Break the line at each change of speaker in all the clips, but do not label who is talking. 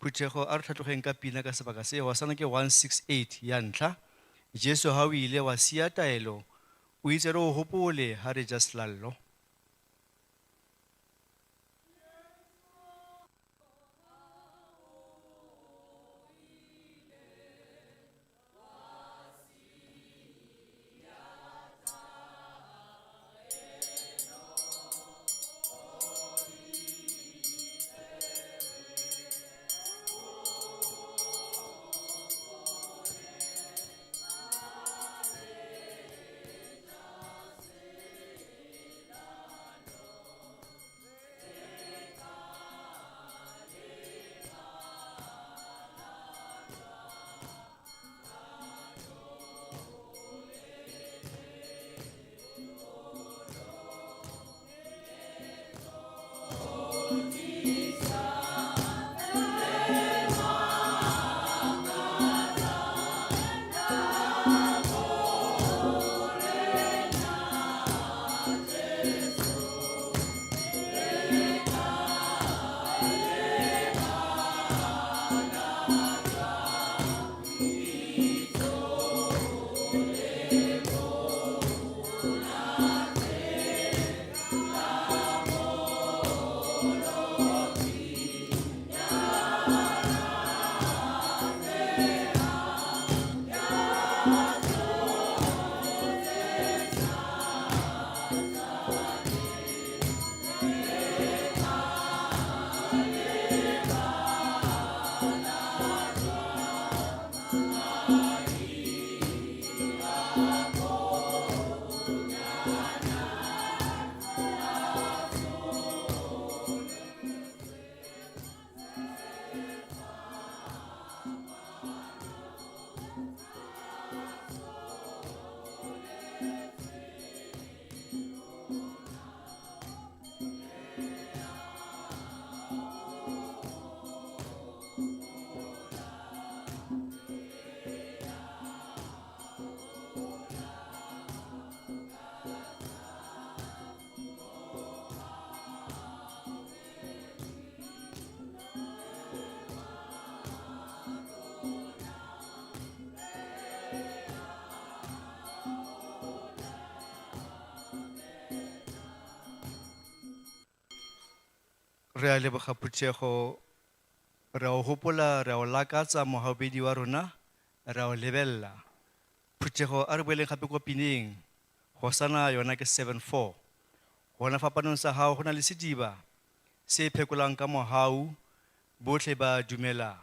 Phuthego a re tlhatlogeng ka pina ka sebaka se, hosana ke 168 ya ntlha. Jesu ha o ile wa sia taelo, o itse re o hopole ha re ja selallo. Re a leboga phuthego, re a o hopola, re a o lakatsa mogaubedi wa rona, re a o lebella. Phuthego a re boeleng gape ko pineng, hosana yona ke 74. Hona fapanong sa hao go na le sediba se phekolang ka mohau botlhe ba dumelang.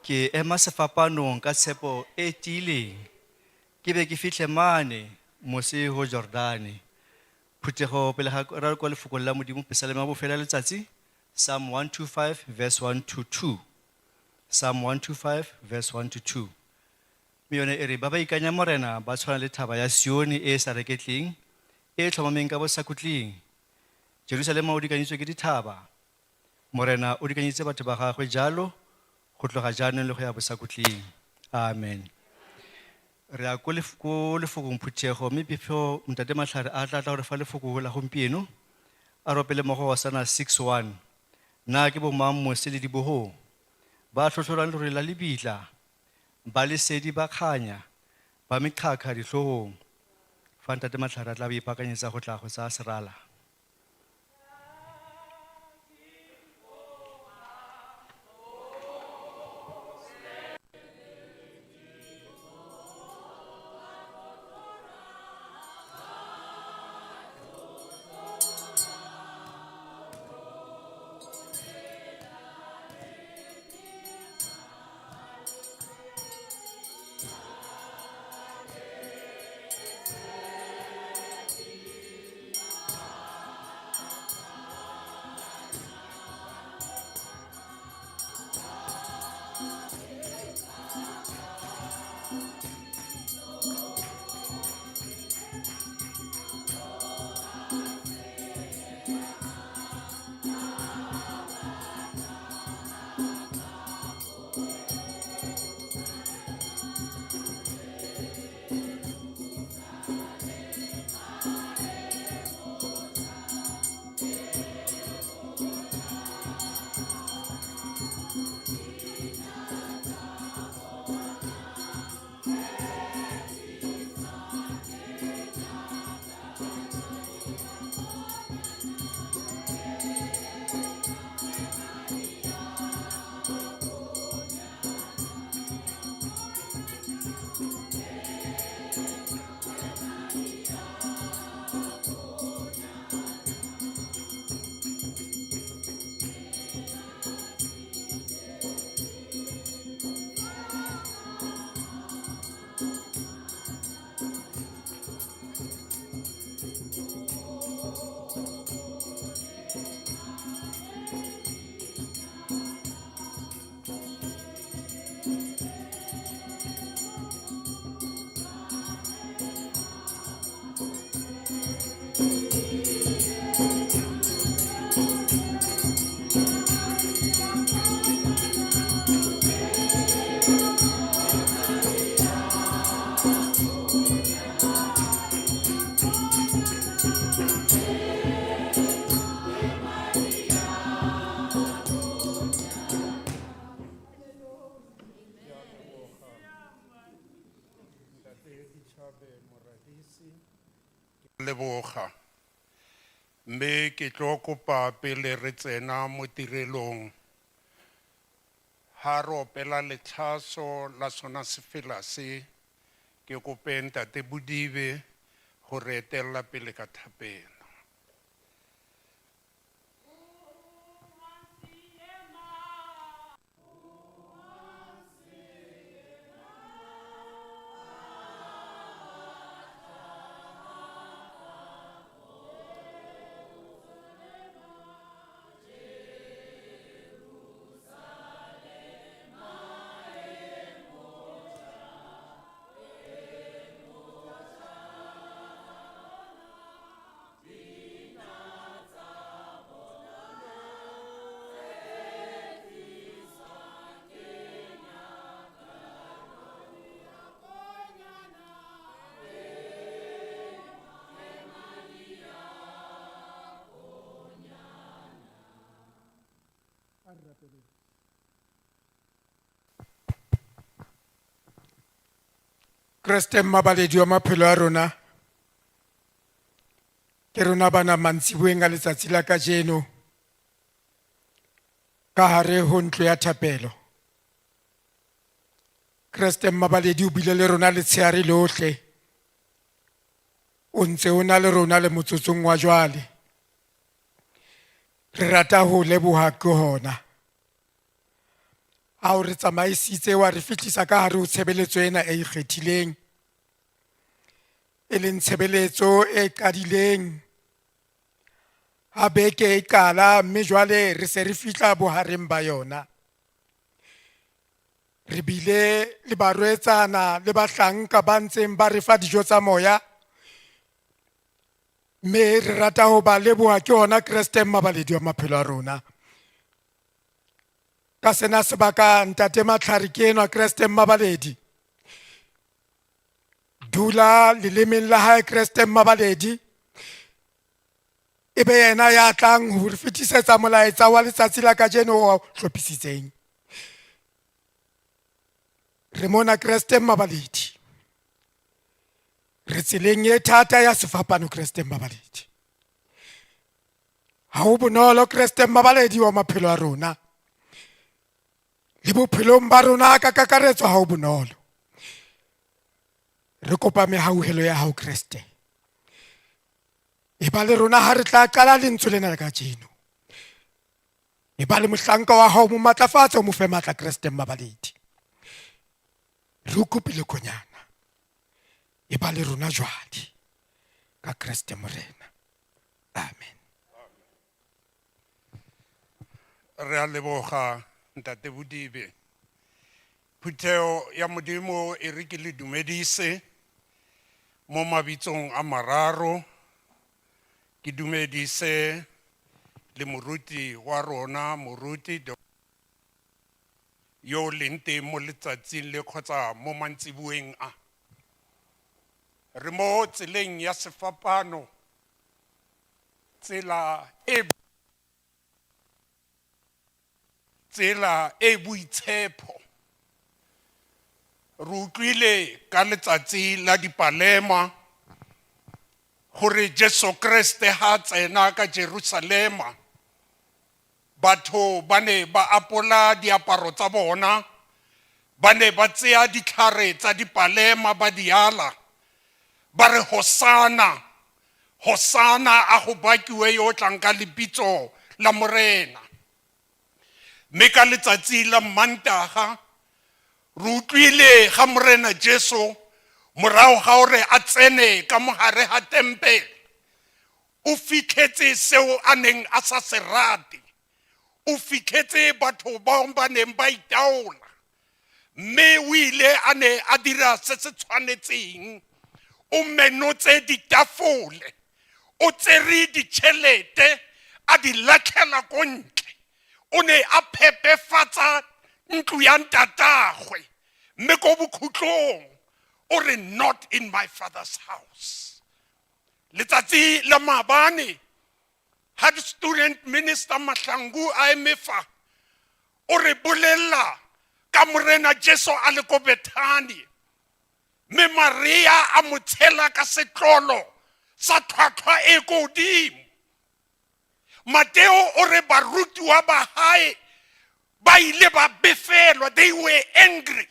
Ke ema sefapanong ka tshepo e tiileng, ke be ke fitlhe mane mose ho Jordane. Phuthego pele ga ra kwa lefokong la Modimo, Pesalema ya bofelo ya letsatsi, Psalm 125 verse 1 to 2. Psalm 125 verse 1 to 2. Mme yone e re, ba ba ikanya Morena ba tshwana le thaba ya Sione e e sa reketleng, e e tlhomameng ka bosakhutleng. Jerusalema o dikanyeditswe ke dithaba. Morena o dikanyeditse batho ba gagwe jalo go tloga jaanong le go ya bosakhutleng. Amen. Re ya ko ko lefokong phuthego, mme before Ntate Matlhare a tla tla gore fa lefoko la gompieno, a ropele mo go Hosana 6:1. Na ke bomang mose le dibohong ba tlhotlhorang lerole la lebitla, ba lesedi ba kganya, ba meqhaka dihloohong? Fa Ntate Matlhare a tla ba ipaakanyetsa go tla go tsaya serala.
Leboga. Mme ke tlo kopa pele re tsena mo tirelong, ha re opela letlhaso la sona sefela se, ke kope Ntate Bodibe go re etella pele ka thapelo.
Kreste mmabaledi wa maphelo a rona, ke rona bana mantsiboeng a letsatsi la kajeno ka hare ho ntlo ya thapelo. Kreste mmabaledi o bile le rona letshehare lohle, o ntse o na le rona le motsotsong wa jwale. Re rata ho leboha ke hona. Ha o re tsamaisitse wa re fihlisa ka hare ho tshebeletso ena e ikgethileng. E leng tshebeletso e qadileng ha beke e qala mme jwale re se re fihla bohareng ba yona. Re bile le barwetsana le bahlanka ba ntseng ba re fa dijo tsa moya. Mme re rata ho ba leboha ke hona Kreste Mmabaledi wa maphelo a rona. Ka sena sebaka ntate Matlhare ke enwa Kreste Mmabaledi. Dula lelemeng la hae Kreste Mmabaledi. E be yena ya tlang ho re fetisetsa molaetsa wa letsatsi la kajeno o hlophisitseng. Re mona Kreste Mmabaledi. Re tseleng e thata ya sefapano Kreste Mmabaledi. Ha ho bonolo Kreste Mmabaledi wa maphelo a rona. Le bophelong ba rona ka kakaretso ha ho bonolo. Re kopa mehauhelo ya hao Kreste. E ba le rona ha re tla qala lentswe lena la kajeno. E ba le mohlanka wa hao mo matlafatse o mo fe matla Kreste Mmabaledi. Re o kopile konyana. E ba le rona jwale ka Kreste Morena. Amen.
Re a leboga ntate Bodibe. Phutheo ya Modimo e re ke le dumedise mo mabitsong a mararo. Ke dumedise le moruti wa rona moruti yo o leng teng mo letsatsing le kgotsa mo mantsiboeng a. Re mo tseleng ya sefapano, tsela e tsela e boitshepo. Re utlwile ka letsatsi la dipalema gore Jesu Kriste ha tsena ka Jerusalema, batho ba ne ba apola diaparo tsa bona, ba ne ba tseya ditlhare tsa dipalema ba di ala, ba re hosana, hosana a go bakiwe yo o tlang ka lebitso la Morena. Mme ka letsatsi la Mmantaga re utlwile ga Morena Jesu morago ga gore a tsene ka mogare ga tempele, o fitlhetse seo a neng a sa se rate. O fitlhetse batho bao ba neng ba itaola, mme o ile a ne a dira se se tshwanetseng. O menotse ditafole, o tsere ditšhelete a di latlhela ko ntle. O ne a phepefatsa ntlo ya ntatagwe, mme ko bokhutlong o re not in my father's house. Letsatsi la maabane ha student minister Mahlangu a eme fa, o re bolella ka Morena Jesu a le ko Bethany, mme Maria a mo tshela ka setlolo sa tlhwatlhwa e ko godimo. Mateo o re barutiwa ba hae ba ile ba befelwa, they were angry,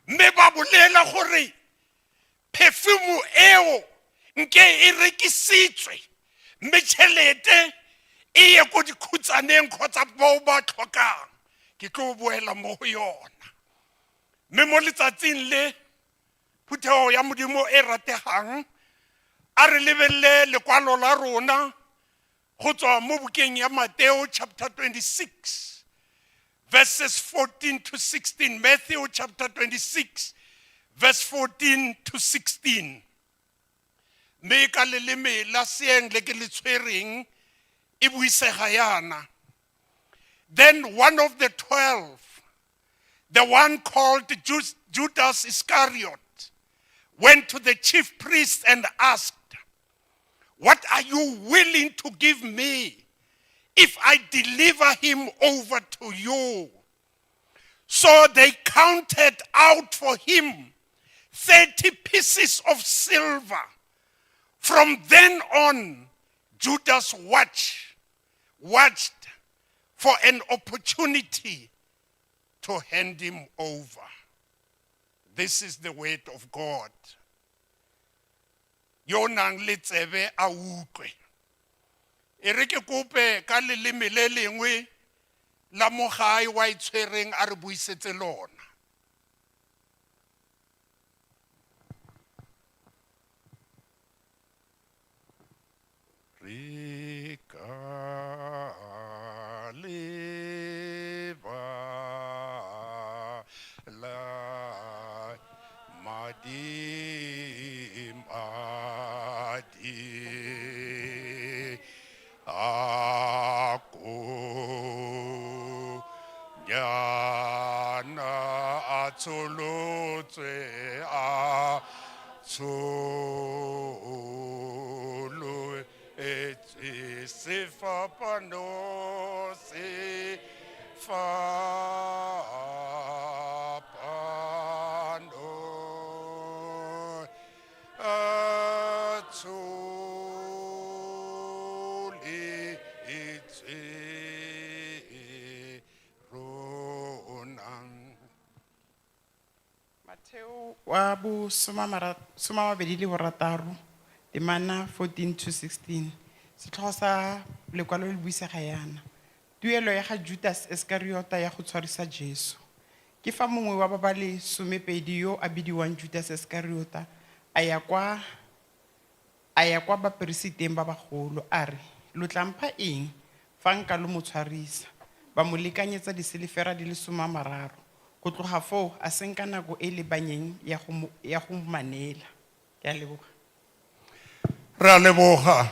mme ba bolela gore perfume eo nke e rekisitswe mme tšhelete e ye ko dikhutsaneng kgotsa bao ba tlhokang. Ke tlo boela mo go yona. Mme mo letsatsing le, phuthego ya Modimo e rategang, a re lebelele lekwalo la rona go tswa mo bukeng ya Mateo chapter 26 verses 14 to 16. Matthew chapter 26 verse 14 to 16. Mme ka leleme la seeng le ke le tshwereng e buisega yana. Then one of the 12, the one called Judas Iscariot, went to the chief priest and asked, What are you willing to give me if I deliver him over to you? So they counted out for him 30 pieces of silver. From then on, Judas watched for an opportunity to hand him over. This is the word of God. Yo nang le tsebe a utlwe. E re ke kope ka leleme le lengwe. La mo gae wa e tshwereng a re buisetse lona. Re ka lebala madi madi a konyana a tsholotswe a tsholetswe sefapano se fapano a tsholetswe rona.
Mateo wa bo soma a mabedi le borataro, temana 14 to 16. Setlhogo sa lekwalo le buisega yana. Tuelo ya ga Judas Iskariota ya go tshwarisa Jesu. Ke fa mongwe wa ba ba le somepedi yo a bidiwang Judas Iskariota a ya kwa baperesiteng ba bagolo a re, lo tla mpha eng fa nka lo mo tshwarisa? Ba mo lekanyetsa disilefera di le 30. Go tloga foo a senka nako e lebanyeng ya go manela. Ke a leboga.
Re a leboga.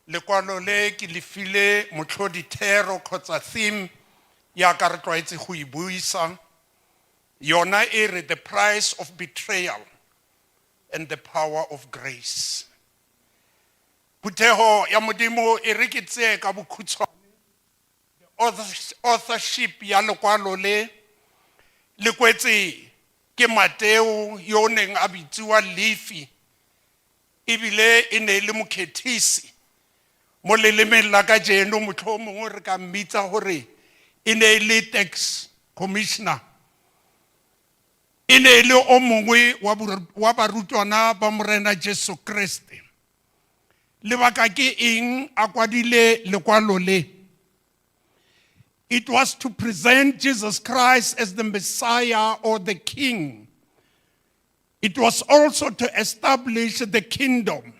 Lekwalo le ke le file motlhodithero kgotsa theme ya ka re tlwaetse go e buisa. Yona e re the price of betrayal and the power of grace. Phuthego ya Modimo e re ke tseye ka bokhutshwane authorship ya lekwalo le le kwetse ke Mateo yo o neng a bitsiwa Lefi, ebile e ne e le mokhethisi. Mo lelemeng la kajeno mohlomongwe re ka mmitsa gore e ne e le tax commissioner. E ne e le o mongwe wa barutwana ba Morena Jesu Kriste. Lebaka ke eng a kwadile lekwalo le? It was to present Jesus Christ as the Messiah or the King. It was also to establish the kingdom.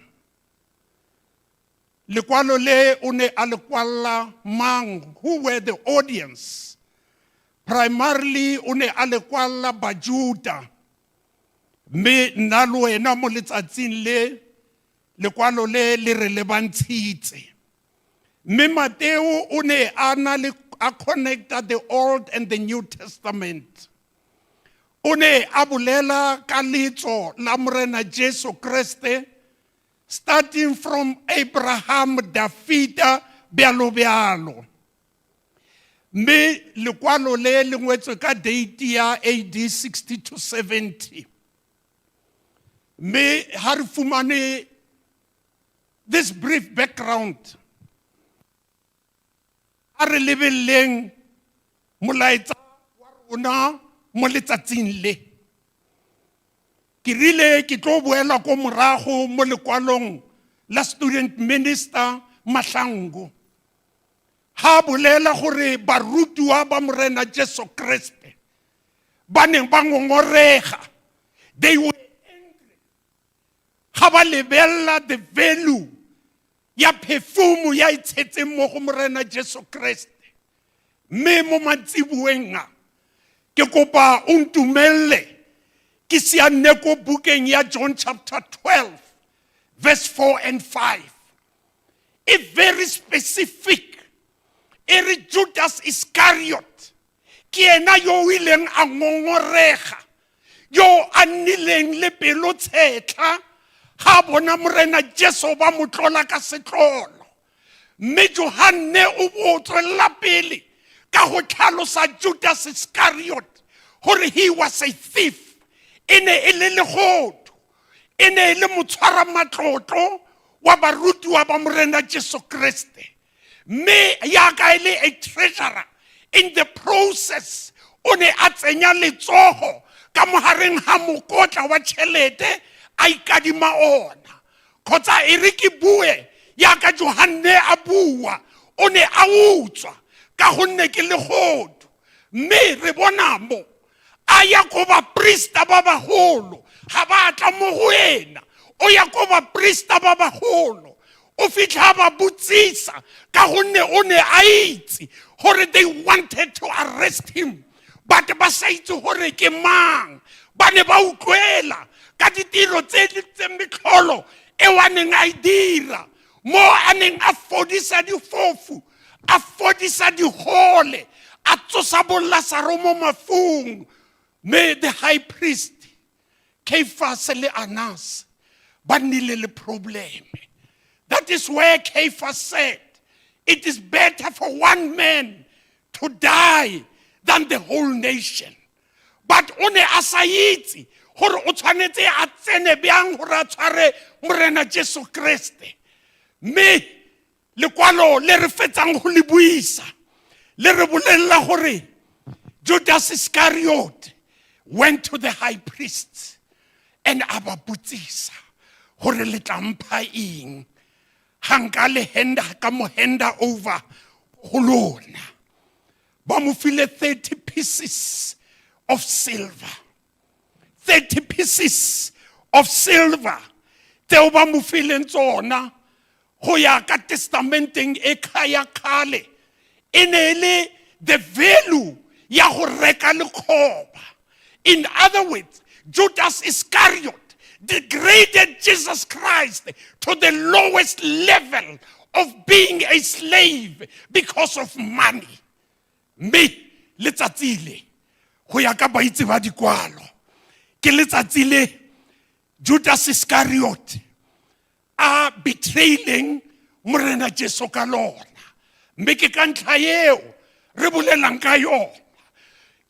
Lekwalo le o ne a le kwalla mang? Who were the audience? Primarily o ne a le kwalla Bajuda. Mme nna le wena mo letsatsing le, lekwalo le le re lebantshitse. Mme Mateo o ne a na le a connecta the Old and the New Testament. O ne a bolela ka letso la Morena Jesu Kriste, starting from Abraham, Dafita, bjalo bjalo. Mme lekwalo le le ngwetswe ka date ya AD 60 to 70. Mme ha re fumane this brief background, a re lebelleng molaetsa wa rona mo letsatsing le. Ke rile ke tlo boela ko morago mo lekwalong la student minister Mahlangu. Ha bolela gore barutiwa ba Morena Jesu Kriste ba neng ba ngongorega, they were angry. Ga ba lebella the value ya perfume ya itshetseng mo go Morena Jesu Kriste. Mme mo mantsiboeng a, ke kopa o ntumelle ke sianne ko bukeng ya John chapter 12 verse 4 and 5. E very specific. E re Judas Iscariot ke ena yo o ileng a ngongorega, yo a nnileng le pelo tshetlha ga bona Morena Jesu ba mo tlola ka setlolo. Mme Johanne o tswelela pele ka go tlhalosa Judas Iscariot gore he was a thief, e ne e le legodu, e ne e le motshwara matlotlo wa barutiwa ba Morena Jesu Kriste. Mme yaka e le a treasurer, in the process o ne a tsenya letsogo ka mogareng ga mokotla wa tšhelete a ikadima ona. Kgotsa e re ke bue yaka Johanne a bua, O ne a utswa ka gonne ke legodu. Mme re bona mo a ya ko baprista ba bagolo, ga ba tla mo go ena, o ya ko baprista ba bagolo, o fitlha a ba botsisa ka gonne o ne a itse gore they wanted to arrest him, but ba sa itse gore ke mang. Ba ne ba utlwela ka ditiro tse di tse metlholo eo a neng a e dira, mo a neng a fodisa difofu, a fodisa digole, a tsosa bolasaro mo mafung. Mme the high priest Caiaphas le Annas ba nnile le problem. That is where Caiaphas said it is better for one man to die than the whole nation. But o ne a sa itse gore o tshwanetse a tsene bjang gore a tshware Morena Jesu Kriste. Mme lekwalo le re fetsang go le buisa le re bolelela gore Judas Iscariot went to the high priests and a ba botsisa gore le tla mpha eng ga nka le handa ka mo handa over go lona. Ba mo file 30 pieces of silver, 30 pieces of silver tseo ba mo fileng tsona go ya ka testamenteng e ya kgale e ne e le the value ya go reka lekgoba. In other words, Judas Iscariot degraded Jesus Christ to the lowest level of being a slave because of money. Mme letsatsi le, go ya ka baitse ba dikwalo, ke letsatsi le Judas Iscariot a betrayleng Morena Jesu ka lona. Mme ke ka ntlha eo re bolelang ka yona.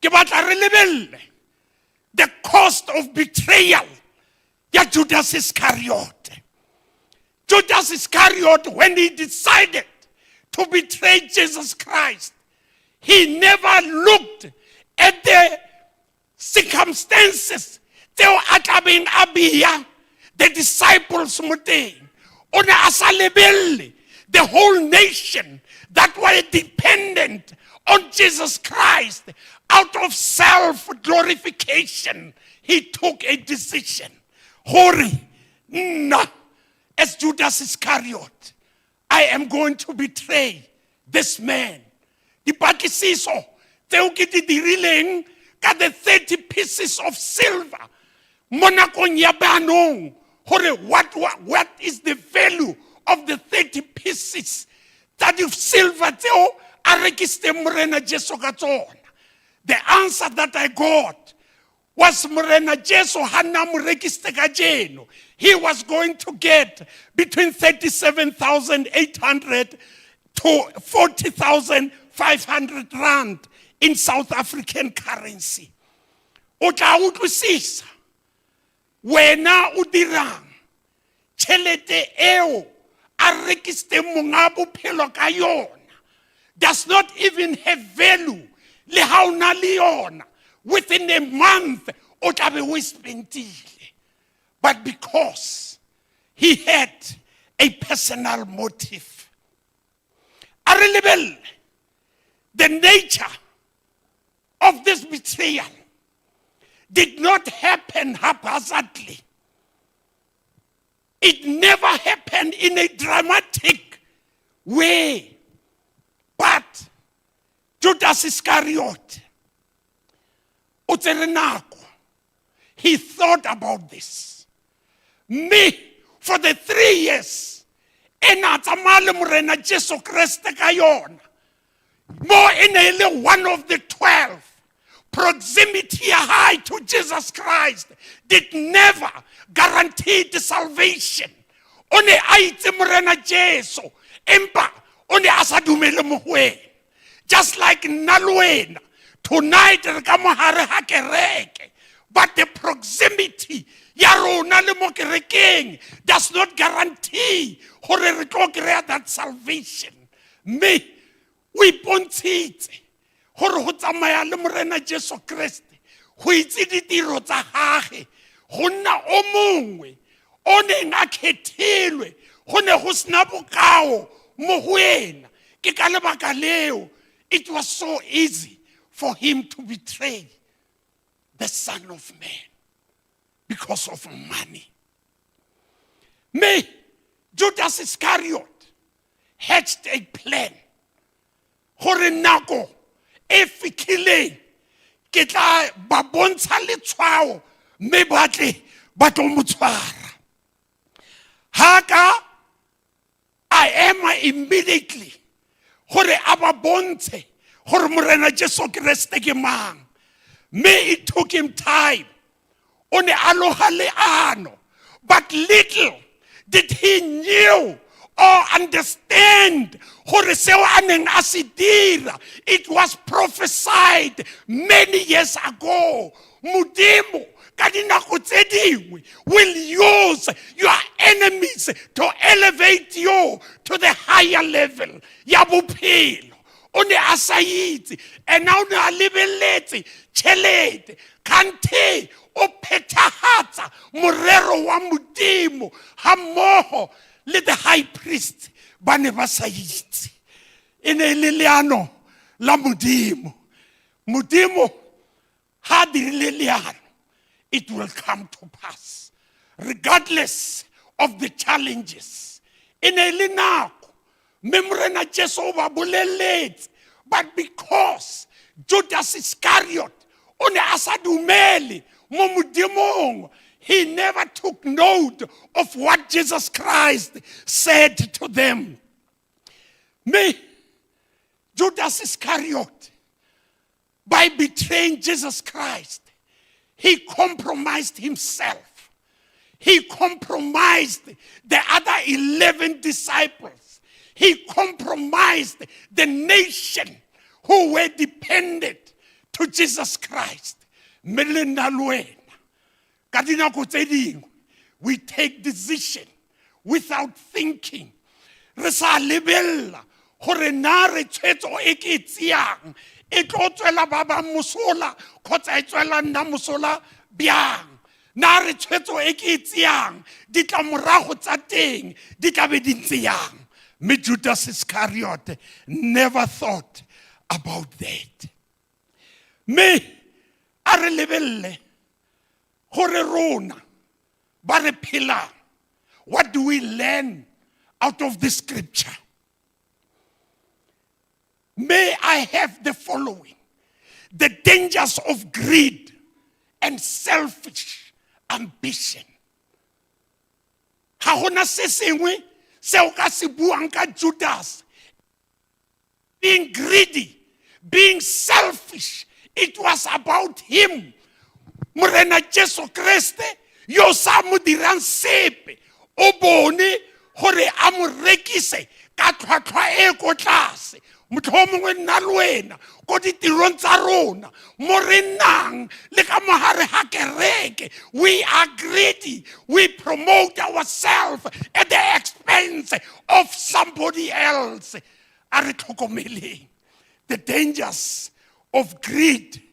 Ke batla re lebelele the cost of betrayal ya Judas Iscariot. Judas Iscariot, when he decided to betray Jesus Christ, he never looked at the circumstances tseo a tlabeng a bea the disciples mo teng. O ne a sa lebelle the whole nation that were dependent on Jesus Christ. Out of self glorification, he took a decision gore nna as Judas Iscariot, I am going to betray this man. Dipatlisiso tseo ke di dirileng ka the 30 pieces of silver mo nakong ya baanong, gore what is the value of the 30 pieces tsa di-silver tseo a rekisitseng Morena Jesu ka tsona, the answer that I got was Morena Jesu ha nna mo rekisitse kajeno, he was going to get between 37,800 to 40,500 rand in South African currency. O tla utlwisisa wena o dirang tšhelete eo a rekisitseng monga bophelo ka yona does not even have value. Le ha o na le yona, within a month o tla be o e spentile. But because he had a personal motive. A re lebelle the nature of this betrayal did not happen haphazardly. It never happened in a dramatic way. But Judas Iscariot o tsere nako. He thought about this. Mme for the 3 years ena tsamaya le Morena Jesu Kriste ka yona, mo e ne e le one of the 12, proximity ya hae to Jesus Christ did never guarantee the salvation. O ne a itse Morena Jesu, empa o ne a sa dumele mo go ena. Just like nna le wena tonight, re ka mogare ga kereke, but the proximity ya rona le mo kerekeng does not guarantee gore re tlo kry-a that salvation. Mme o ipontshitse gore go tsamaya le Morena Jesu Kriste, go itse ditiro tsa gage, go nna o mongwe o neng a kgethilwe, go ne go sena bokao mo go ena. Ke ka lebaka leo it was so easy for him to betray the Son of Man because of money. Mme Judas Iscariot hatched a plan gore nako e fitlhileng ke tla ba bontsha letshwao mme ba tle ba tlo mo tshwara. Ha ka a ema immediately gore a ba bontshe gore Morena Jesu Kriste ke mang, mme it took him time. O ne a loga leano, but little did he knew or understand gore seo a neng a se dira, it was prophesied many years ago. Modimo ka dinako tse dingwe will use your enemies to elevate you to the higher level ya bophelo. O ne a sa itse, ena o ne a lebeletse tšhelete, kganthe o phethagatsa morero wa Modimo ga mmogo le the high priest ba ne ba sa itse. E ne e le leano la Modimo. Modimo ha dirile leano, it will come to pass regardless of the challenges. E ne e le nako mme Morena Jesu o ba boleletse, but because Judas Iscariot o ne a sa dumele mo Modimong, he never took note of what Jesus Christ said to them. Mme Judas Iscariot, by betraying Jesus Christ, he compromised himself. He compromised the other 11 disciples. He compromised the nation who were dependent to Jesus Christ. Mme le nna le wena, ka dinako tse dingwe, we take decision without thinking. Re sa lebella gore na re tshwetso e ke e tseyang e tlo tswela ba bang mosola kgotsa e tswela nna mosola bjang. Na re tshwetso e ke e tseyang ditlamorago tsa teng di tla be di ntse yang. Mme Judas Iscariot never thought about that. Mme a re lebelle gore rona ba re phelang, what do we learn out of this scripture? May I have the following: the dangers of greed and selfish ambition. Ga gona se sengwe se o ka se buang ka Judas being greedy, being selfish. It was about him. Morena Jesu Kriste yo sa mo dirang sepe o bone gore a mo rekise ka tlhwatlhwa e ko tlase. Motlhomongwe nna le wena ko ditirong tsa rona mo re nnang le ka mogare ga kereke, we are greedy. We promote ourselves at the expense of somebody else. A re tlhokomeleng the dangers of greed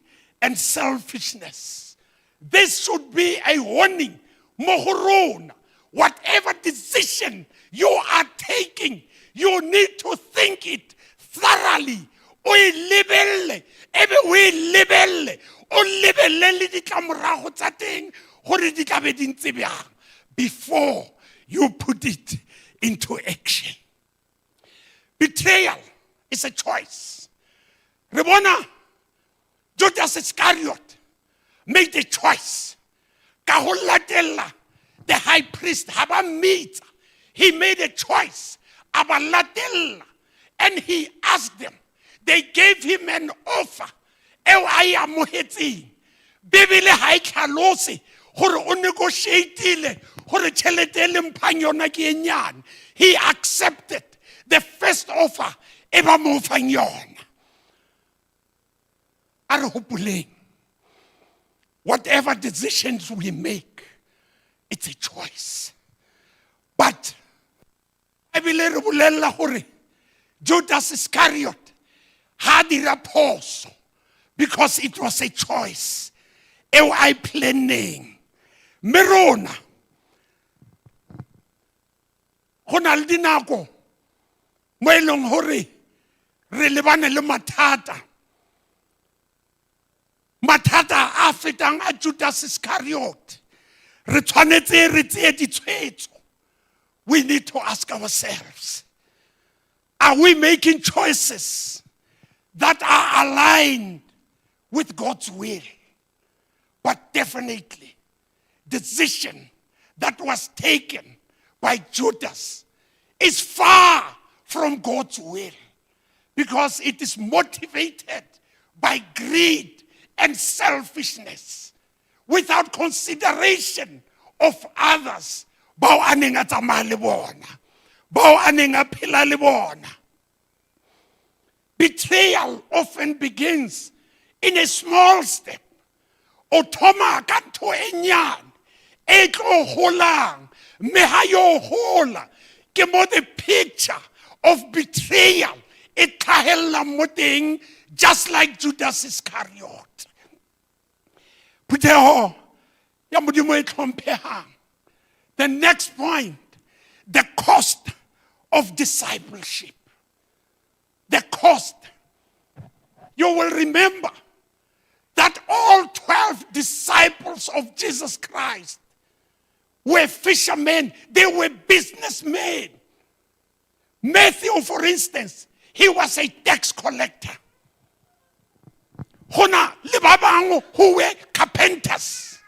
and selfishness. This should be a warning mo go rona. Whatever decision you are taking, you need to think it thoroughly. O e lebelle, ebe o e lebelle, o lebelle le ditlamorago tsa teng gore di tla be di ntse bjang before you put it into action. Betrayal is a choice. Re bona Judas Iscariot made a choice ka go latella the high priest ha ba mmitsa. He made a choice, a ba latella, and he asked them. They gave him an offer eo a e amohetseng. Bibele ha e tlhalose gore o negotiatile gore tšhelete e le mphang yona ke e nnyane. He accepted the first offer e ba mo fang yona. A re hopoleng, whatever decisions we make, it's a choice. But ebile re bolella gore Judas Iscariot ha dira phoso because it was a choice eo a e planneng. Mme rona go na le dinako mo e leng gore Re lebane le mathata. Mathata a fetang a Judas Iscariot. Re tshwanetse re tseye ditshwetso. We need to ask ourselves, are we making choices that are aligned with God's will? But definitely, decision that was taken by Judas is far from God's will because it is motivated by greed and selfishness without consideration of others bao a neng a tsamaya le bona, bao a neng a phela le bona. Betrayal often begins in a small step. O thoma ka ntho e nyane e tlo holang, mme ha yo hola ke mo the picture of betrayal e tlhahellang mo teng, just like Judas Iscariot. Phutheho ya Modimo e tlhomphehang, the next point, the cost of discipleship. The cost. You will remember that all 12 disciples of Jesus Christ were fishermen. They were businessmen. Matthew, for instance, he was a tax collector. Hona le ba bangwe who were carpenters.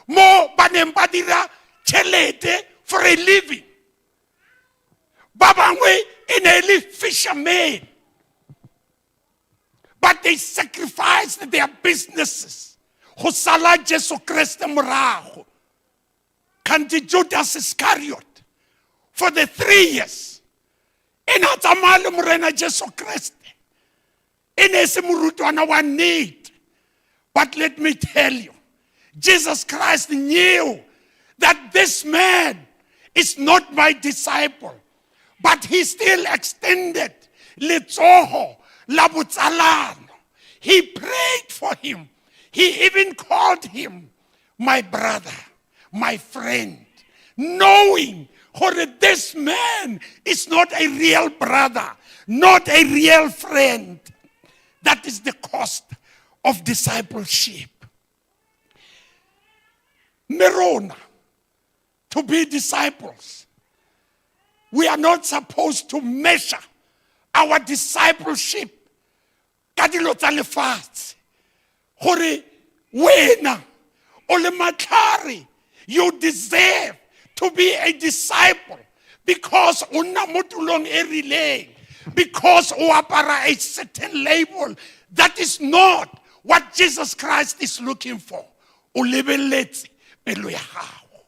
Mo ba neng ba dira tšhelete for a living. Ba bangwe e ne e le fishermen. But they sacrificed their businesses go sala Jesu Kriste morago. Kante Judas Iscariot, for the 3 years e ne a tsamaya le Morena Jesu Kriste, e ne e se morutwana wa nnete. But let me tell you, Jesus Christ knew that this man is not my disciple, but he still extended letsoho la botsalano. He prayed for him. He even called him my brother, my friend, knowing gore this man is not a real brother, not a real friend. That is the cost of discipleship. Mme rona, to be disciples, we are not supposed to measure our discipleship ka dilo tsa lefatshe, gore wena o le Matlhare, you deserve to be a disciple because o nna mo tulong e rileng, because o apara a certain label. That is not what Jesus Christ is looking for. O lebeletse pelo ya gago,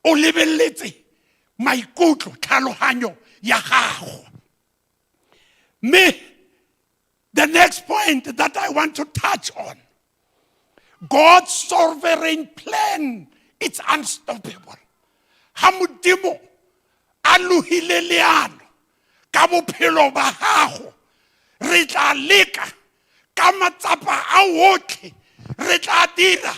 o lebeletse maikutlo, tlhaloganyo ya gago. Mme the next point that I want to touch on, God's sovereign plan, it's unstoppable. Ha Modimo a lohile leano ka bophelo ba gago, re tla leka ka matsapa a otlhe, re tla dira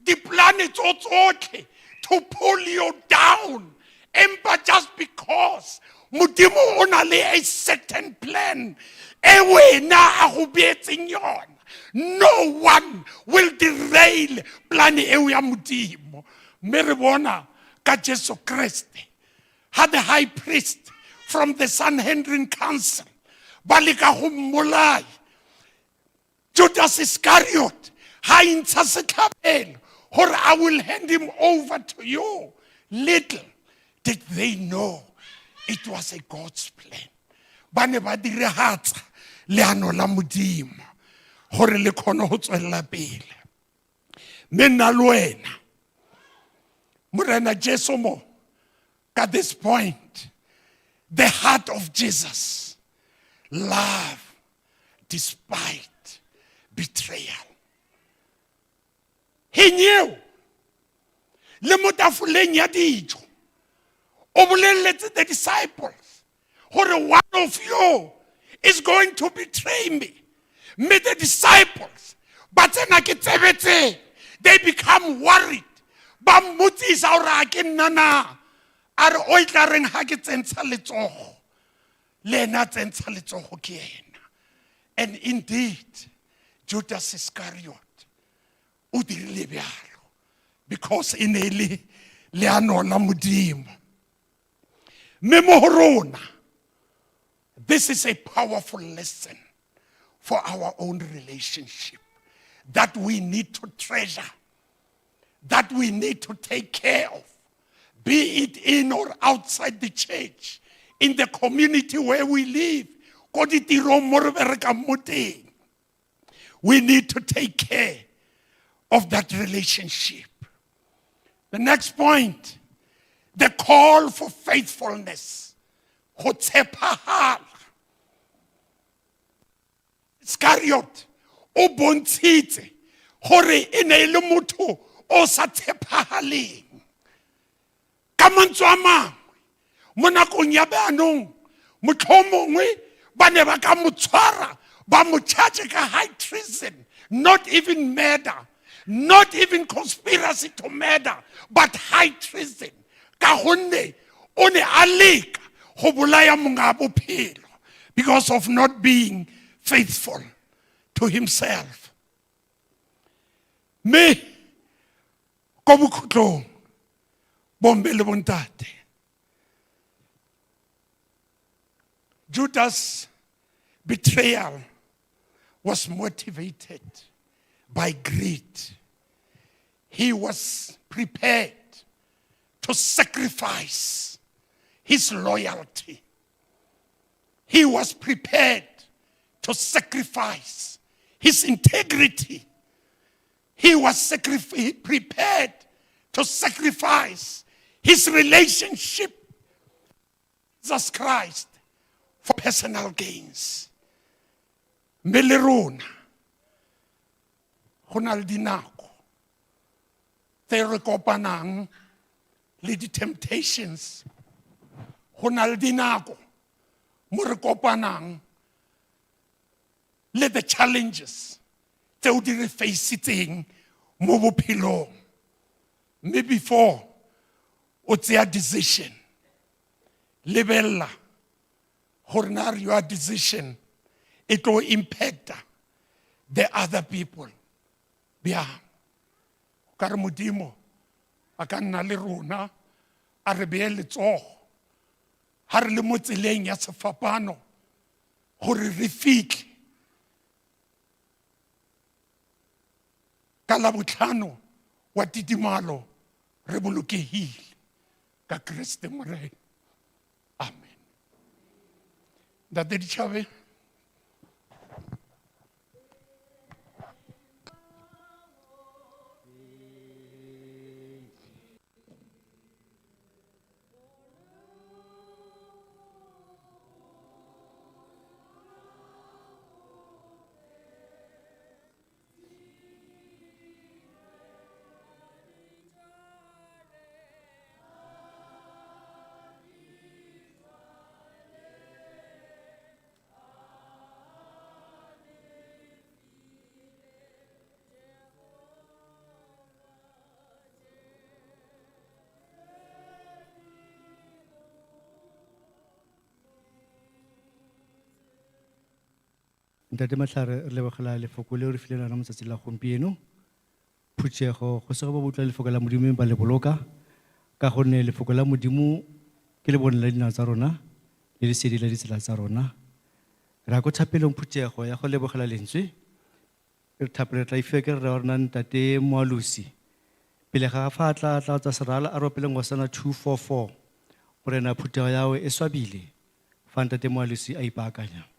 diplane tso tsotlhe to pull you down, empa just because Modimo o na le a certain plan e wena a go beetseng yona, no one will derail plan eo ya Modimo. Mme re bona ka Jesu Kriste, ha the high priest from the Sanhedrin council ba leka go mmolaya, Judas Iscariot ha intsha setlhabelo gore "I will hand him over to you," little did they know it was a God's plan. Ba ne ba diregatsa leano la Modimo gore le kgone go tswelela pele. Mme nna le wena, Morena Jesu mo ka this point, the heart of Jesus, love despite betrayal. He knew. Le mo tafoleng ya dijo, o boleletse the disciples gore one of you is going to betray me. Mme the disciples ba tsena ke tsebetsebe, they become worried. Ba mmotsisa gore a ke nna na, a re o e tla reng ha ke tsentsha letsogo. Le ena a tsentsha letsogo ke ena. And indeed, Judas Iscariot o dirile bjalo because e ne e le leano la Modimo. Mme mo go rona, this is a powerful lesson for our own relationship that we need to treasure, that we need to take care of, be it in or outside the church, in the community where we live, ko ditirong mo re berekang mo teng. We need to take care of that relationship. The next point, the call for faithfulness. Go tshepahala. Iscariot o bontshitse gore e ne e le motho o sa tshepahaleng. Ka mantswe a mangwe, mo nakong ya bjaanong, mohlomongwe ba ne ba ka mo tshwara, ba mo charge ka high treason, not even murder, not even conspiracy to murder, but high treason. Ka gonne o ne a leka go bolaya monga bophelo because of not being faithful to himself. Mme ko bokhutlong, bomme le bontate, Judas' betrayal was motivated by greed. He was prepared to sacrifice his loyalty. He was prepared to sacrifice his integrity. He was prepared to sacrifice his relationship with Jesus Christ for personal gains. Mme le rona, go na le dinako tse re kopanang le di-temptations. Go na le dinako mo re kopanang le the challenges tseo di re faceitseng mo bophelong. Mme before o tseya decision, lebella gore na your decision e tlo impacta the other people bjang. O ka re Modimo a ka nna le rona, a re beye letsogo ha re le mo tseleng ya sefapano gore re fitlhe ka Labotlhano wa tidimalo re bolokehile ka Kriste Morena. Amen. Ntate Ditjhabe.
Ntate Matlhare, re lebogela lefoko leo re fileng lona mo tsatsing la gompieno. Phuthego, go sego ba utlwa lefoko la Modimo ba le boloka, ka gonne lefoko la Modimo ke lebone la dinao tsa rona le lesedi la ditsela tsa rona. Re ya ko thapelong phuthego ya go lebogela lentswe. Re thapelo re tla ifiwa ke rre wa rona Ntate Moalosi. Pele ga fa a tla tla tsa serala a ropele ngosana 244. Morena phuthego ya gago e swabile fa Ntate Moalosi a ipaakanya.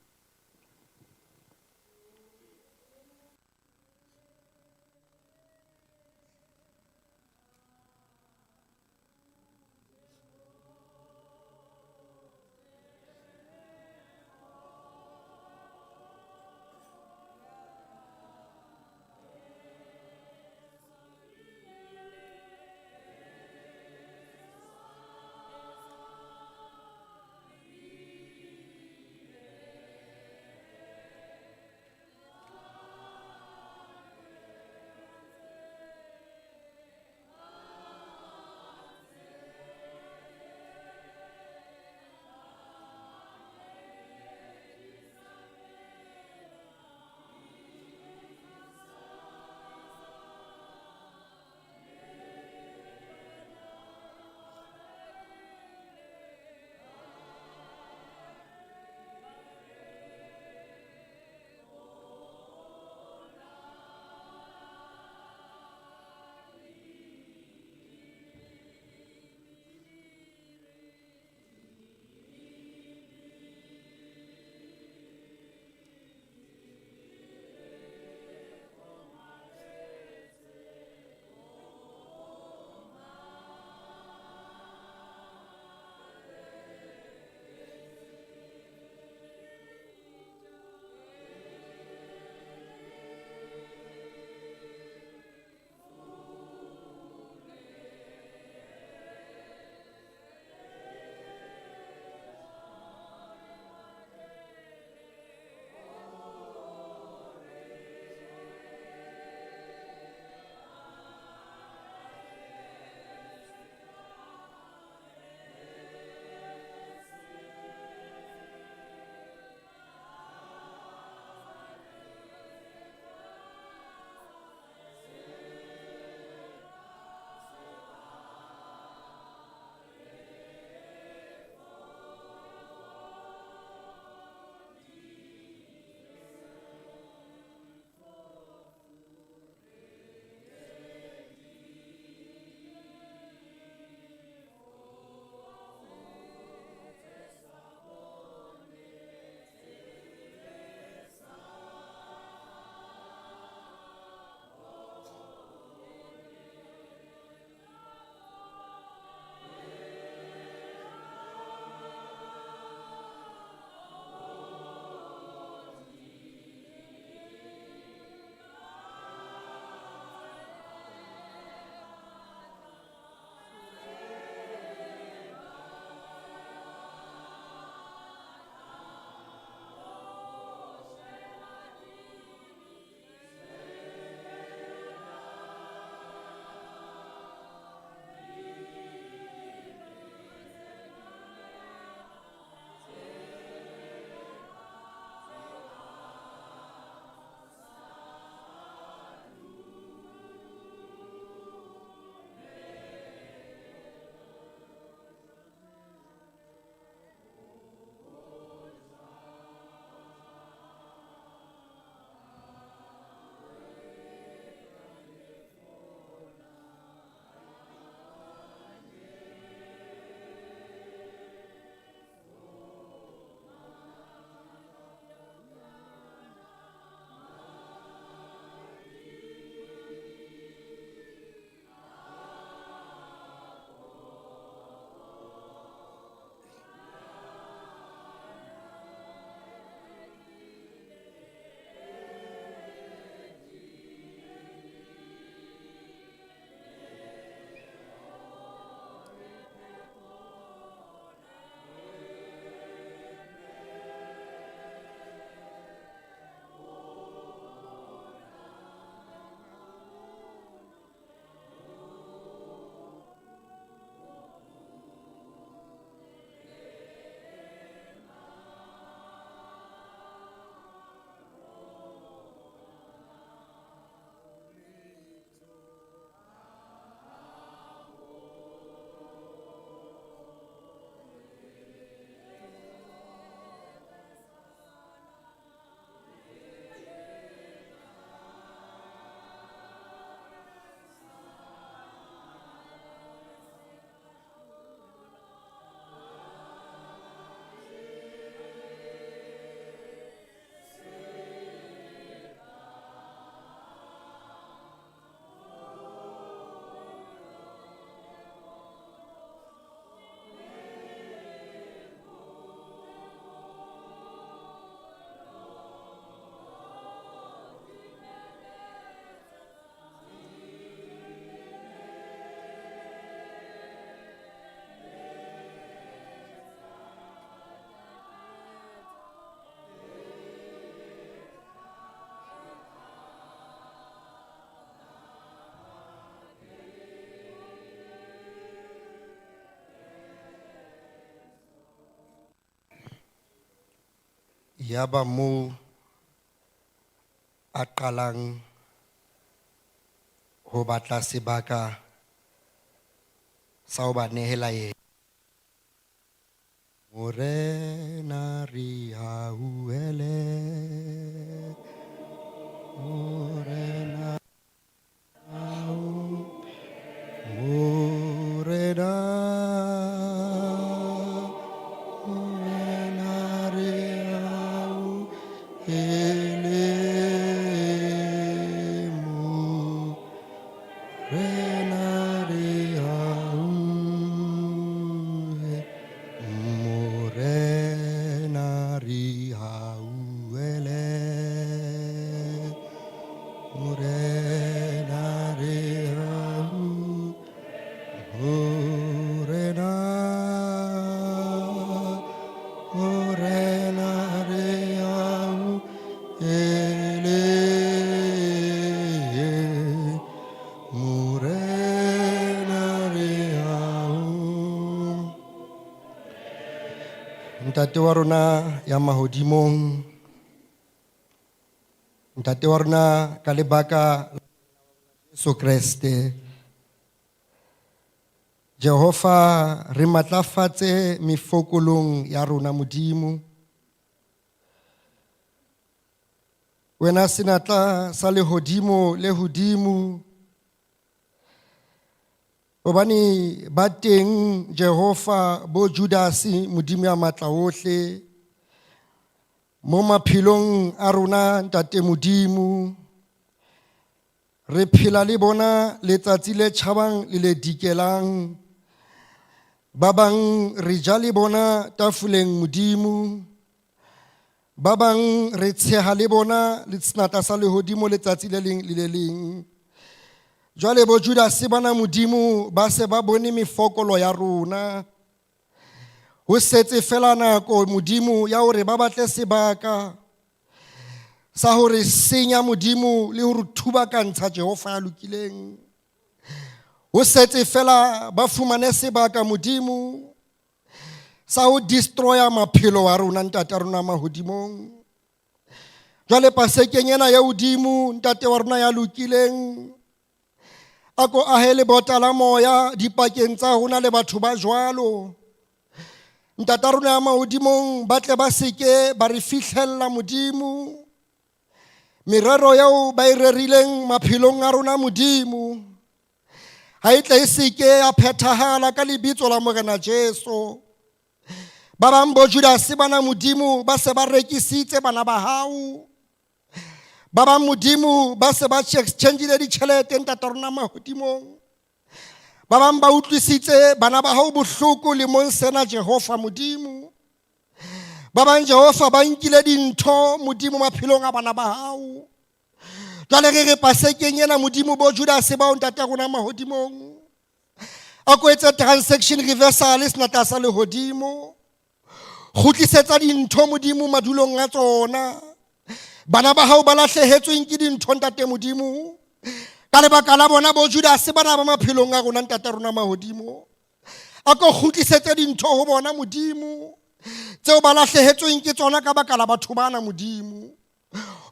Yaba moo a qalang ho batla sebaka sa ho ba nehela yena. Morena re hauhele, Morena Morena, Morena re hauhele, Morena re hauhele, Morena re hauhele, Morena re hauhele, Morena, Morena re hauhele, Morena re hauhele. Ntate wa rona ya mahodimong, Ntate wa rona ka lebaka la Jesu Kreste, Jehova re matlafatse mefokolong ya rona Modimo. Wena senatla sa lehodimo le hodimo, hobane ba teng Jehova bo Judase Modimo ya matla ohle mo maphelong a rona Ntate Modimo. Re phela le bona letsatsi le tjhabang le le dikelang. Ba bang re ja le bona tafoleng Modimo. Ba bang re tsheha le bona le senatla sa lehodimo letsatsi le leng le le leng. Jwale bo Judase bana Modimo ba se ba bone mefokolo ya rona. Ho setse fela nako Modimo ya hore ba batle sebaka sa hore senya Modimo le hore thubakantsha Jehova ya lokileng. Ho setse fela ba fumane sebaka Modimo sa ho destroya maphelo a rona Ntate wa rona mahodimong. Jwale pasekeng ena ya hodimo Ntate wa rona ya lokileng, a ko ahe lebota la moya dipakeng tsa rona le batho ba jwalo. Ntate wa rona ya mahodimong, ba tle ba seke ba re fihlella Modimo. Merero eo ba e rerileng maphelong a rona Modimo, ha e tle e seke ya phethahala ka lebitso la Morena Jesu. Ba bang bo Judase bana Modimo ba se ba rekisitse bana ba hao. Ba bang Modimo ba se ba exchangeile ditjhelete Ntate wa rona mahodimong. Ba bang ba utlwisitse bana ba hao bohloko lemong sena Jehova Modimo. Ba bang Jehova ba nkile dintho Modimo maphelong a bana ba hao. Jwale re re pasekeng ena Modimo bo Judase bao Ntate wa rona mahodimong, a ko etse transaction reversal senatla sa lehodimo. Kgutlisetsa dintho Modimo madulong a tsona. Bana ba hao ba lahlehetsweng ke dintho Ntate Modimo, ka lebaka la bona bo Judase bana ba maphelong a rona Ntate rona mahodimo, a ko kgutlisetse dintho ho bona Modimo tseo ba lahlehetsweng ke tsona ka baka la batho bana Modimo.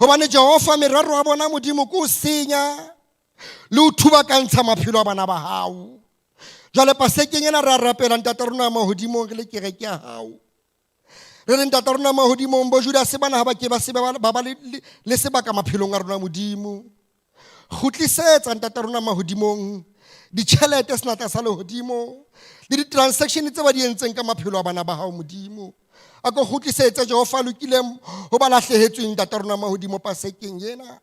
Hobane Jehova merero ya bona Modimo ke ho senya le ho thubakantsha maphelo a bana ba hao. Jwale pasekeng ena re a rapela Ntate rona mahodimong re le kereke ya hao. Re re Ntate rona mahodimong bo Judase bana ha ba ke ba se ba ba le sebaka maphelong a rona Modimo. Kgutlisetsa Ntate rona mahodimong ditjhelete senatla sa lehodimo le di-transaction tse ba di entseng ka maphelo a bana ba hao Modimo. A ko kgutlisetse Jehova lokileng ho ba lahlehetsweng Ntate rona mahodimo pasekeng ena.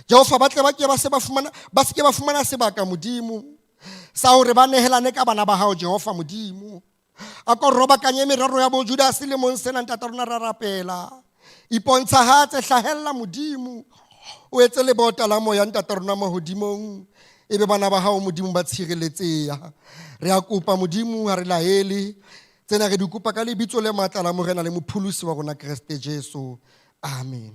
Jehova ba tle ba ke ba se ba fumana, ba se ke ba fumana sebaka Modimo sa hore ba nehelane ka bana ba hao Jehova Modimo. A ko robakanye merero ya bo Judase le mong sena Ntate rona ra rapela. Ipontshahatse, hlahella Modimo, o etse lebota la moya Ntate rona mahodimong, ebe bana ba hao Modimo ba tshireletseha. Re a kopa Modimo, ha re laele tsena, re di kopa ka lebitso le matla la Morena le Mopholosi wa rona Kreste Jesu. Amen.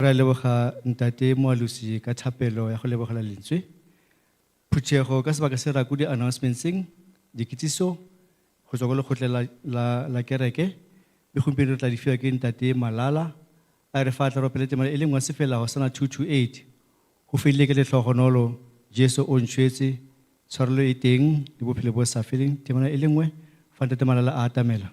Re a leboga ntate Moalosi ka thapelo ya go lebogela lentswe. Phuthego ka sebaka se ra ko di-announcementseng, dikitsiso go tswa ko lekgotleng la kereke, mme gompieno re tla di fiwa ke ntate Malala. A re fa a tla ropele temana e le nngwe sefela go sana 228. Go fedile ke letlhogonolo, Jesu o ntshwetse, tshwarelo e teng le bophelo bo sa feleng. Temana e le nngwe fa ntate Malala a atamela.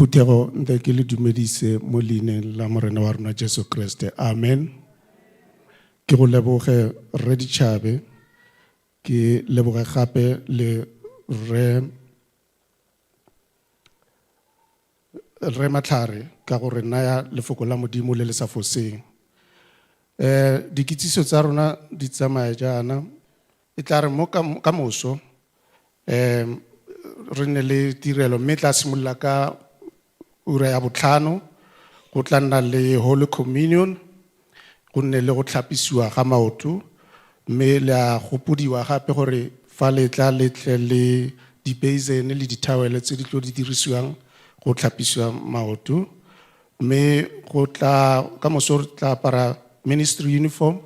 Phuthego nte ke le dumedise mo leineng la Morena wa rona Jesu Kriste. Amen. Ke go leboge Rre Ditšhabe, ke leboge gape le Rre Matlhare ka go re naya lefoko la Modimo le le sa foseng. Dikitsiso tsa rona di tsamaya jaana, e tla re mo ka moso, re nne le tirelo mme e tla simolola ka ura ya botlhano, go tla nna le Holy Communion, go nne le go tlhapisiwa ga maoto, mme le a gopodiwa gape gore fa le tla le tle le di-basin le di-towel tse di tlo di dirisiwang go tlhapisiwa maoto, mme go tla ka moso re tla apara ministry uniform,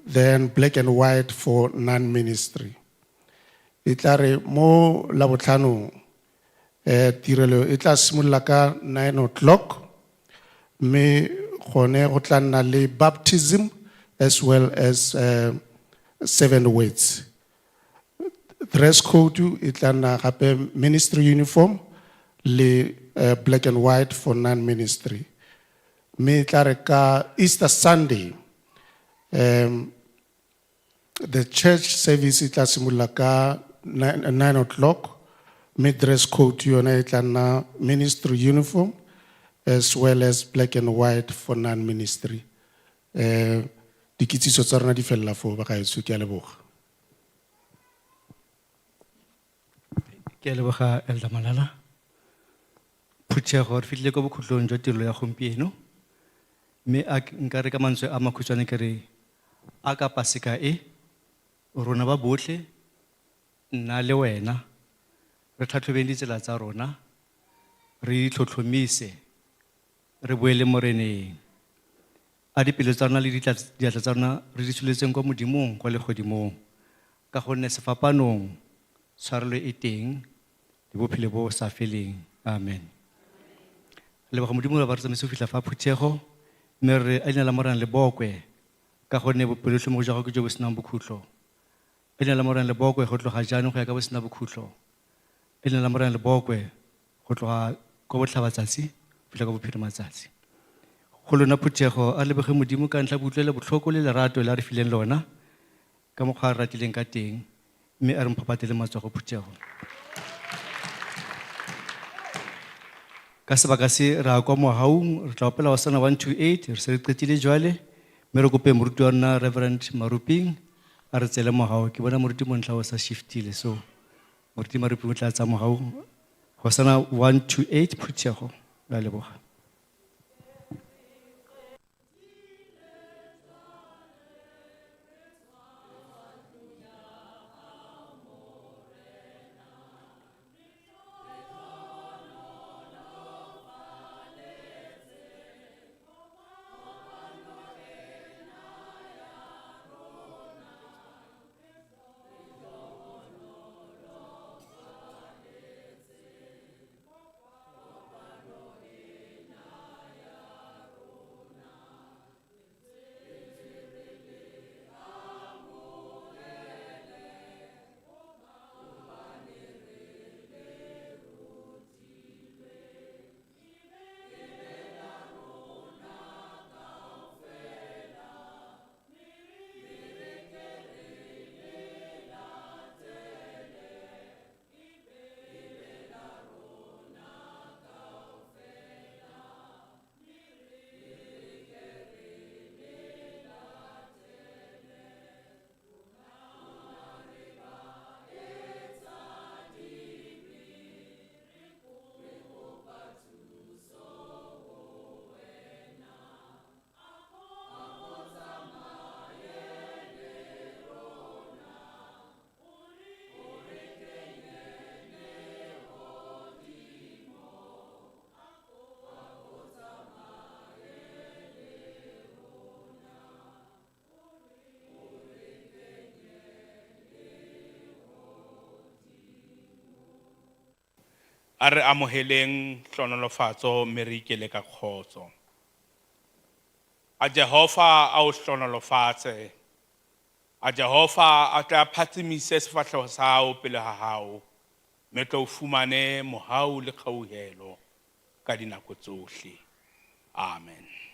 then black and white for non-ministry. E tla re mo Labotlhanong, tirelo e tla simolola ka 9 o'clock, mme gone go tla nna le baptism as well as 7 words. Dress code e tla nna gape ministry uniform le black and white for non-ministry. Mme e tla re ka Easter Sunday, the church service e tla simolola ka 9 o'clock, mme dress code yone e tla nna ministry uniform as well as black and white for non-ministry. Dikitsiso tsa rona di fella foo, bagaetsho, ke a leboga.
Ke a leboga Elder Malala. Phuthego re fitlhile ko bokhutlong jwa tirelo ya gompieno, mme a nka re ka mantswe a makhutshwane ke re a ka paseka e rona ba botlhe, nna le wena, re tlhatlhobeng ditsela tsa rona, re itlhotlhomise, re boele moreneng. A dipelo tsa rona le diatla tsa rona re di tsholetseng kwa Modimong, kwa legodimong, ka gonne sefapanong tshwarelo e teng le bophelo bo sa feleng. Amen. Leboga Modimo re ba re tsamaise go fitlha fa phuthego, mme re a leina la Morena le bokwe, ka gonne bopelotlhomogi jwa gagwe ke jo bo senang bokhutlo. A leina la Morena le bokwe go tloga jaanong go ya ka bo sena bokhutlo. A leina la Morena le bokwe go tloga kwa botlhabatsatsi go fitlha kwa bophirimatsatsi. Go lona phuthego a leboge Modimo ka ntlha boutlwelo botlhoko le lerato le a re fileng lona, ka mokgwa a re ratileng ka teng, mme a re mphaphatele matsogo phuthego. Ka sebaka se re ya kwa mohaung, re tla opela Hosana 128, re se re qetile jwale, mme re kope moruti wa rona Reverend Maruping a re tsele mohau. Ke bona moruti Montlha o sa shiftile, so moruti Maruping o tla tsaya mohau Hosanna 128 phuthego la leboga.
A re amoheleng hlonolofatso mme re ikele ka kgotso. A Jehova a o hlonolofatse. A Jehova a tle a phatsimise sefahleho sa hao pele ha hao, mme tle o fumane mohau le kgauhelo ka dinako tsohle. Amen.